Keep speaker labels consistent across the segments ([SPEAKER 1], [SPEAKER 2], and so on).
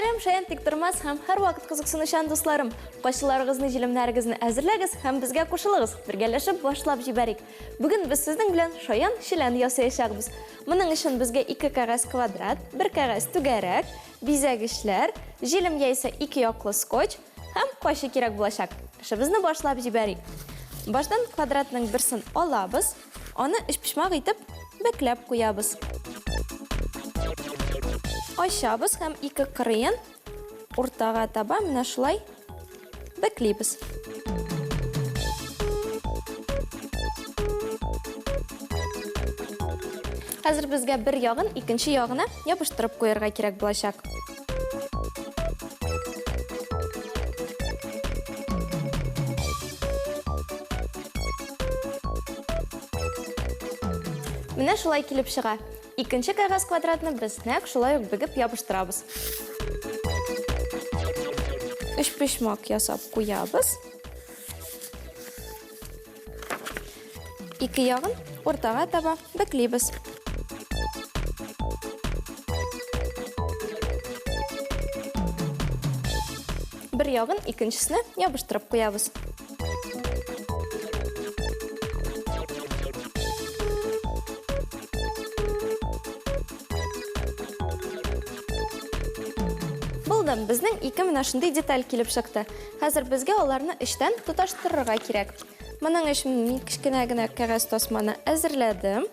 [SPEAKER 1] Сәлам, шаян тиктормас һәм һәрвакыт кызыксынучан дусларым! Кайсыларыгызны җилемнәрегезне әзерләгез һәм безгә кушылыгыз, бергәләшеп башлап җибәрик. Бүген без сезнең белән шаян челән ясаячакбыз. Моның өчен безгә ике кәгазь квадрат, бер кәгазь түгәрәк, бизәгечләр, җилем яисә ике яклы скотч һәм кайчы кирәк булачак. Эшебезне башлап җибәрик. Баштан квадратның берсен алабыз. Аны өчпочмак итеп бәкләп куябыз. Ачабыз һәм ике кырыен уртага таба менә шулай бәклибез. Хәзер безгә бер ягын икенче ягына ябыштырып куярга кирәк булачак. Менә шулай килеп чыга. Икенче кәгазь квадратны без нәкъ шулай ук бөгеп ябыштырабыз. Өчпочмак ясап куябыз. Ике ягын уртага таба бөклибез. Бер ягын икенчесенә ябыштырып куябыз. Булды, безнең ике менә шундый деталь килеп чыкты. Хәзер безгә аларны эчтән тоташтырырга кирәк. Моның өчен мин кечкенә генә кәгазь тасманы әзерләдем.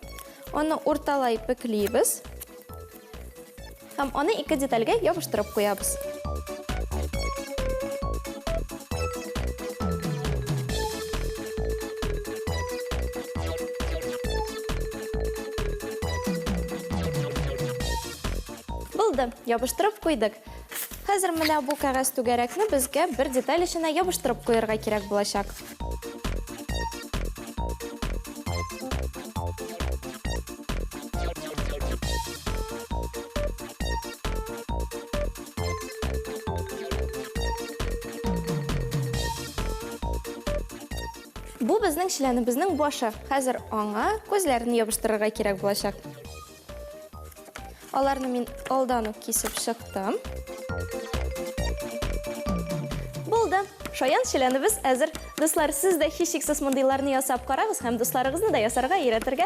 [SPEAKER 1] Аны урталай бөклибез. Һәм аны ике детальгә ябыштырып куябыз. Булды, ябыштырып куйдык. Хәзер менә бу кәгазь түгәрәкне безгә бер деталь эченә ябыштырып куярга кирәк булачак. Бу безнең чиләнебезнең башы. Хәзер аңа күзләрен ябыштырырга кирәк булачак. Аларны мин алдан ук кисеп чыктым. Булды. Шаян челәнебез әзер. Дуслар, сез дә һичшиксез мондыйларны ясап карагыз һәм дусларыгызны да ясарга өйрәтергә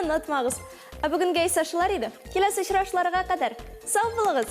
[SPEAKER 1] онытмагыз. Ә бүгенгә исә шулар иде. Киләсе очрашуларга кадәр сау булыгыз!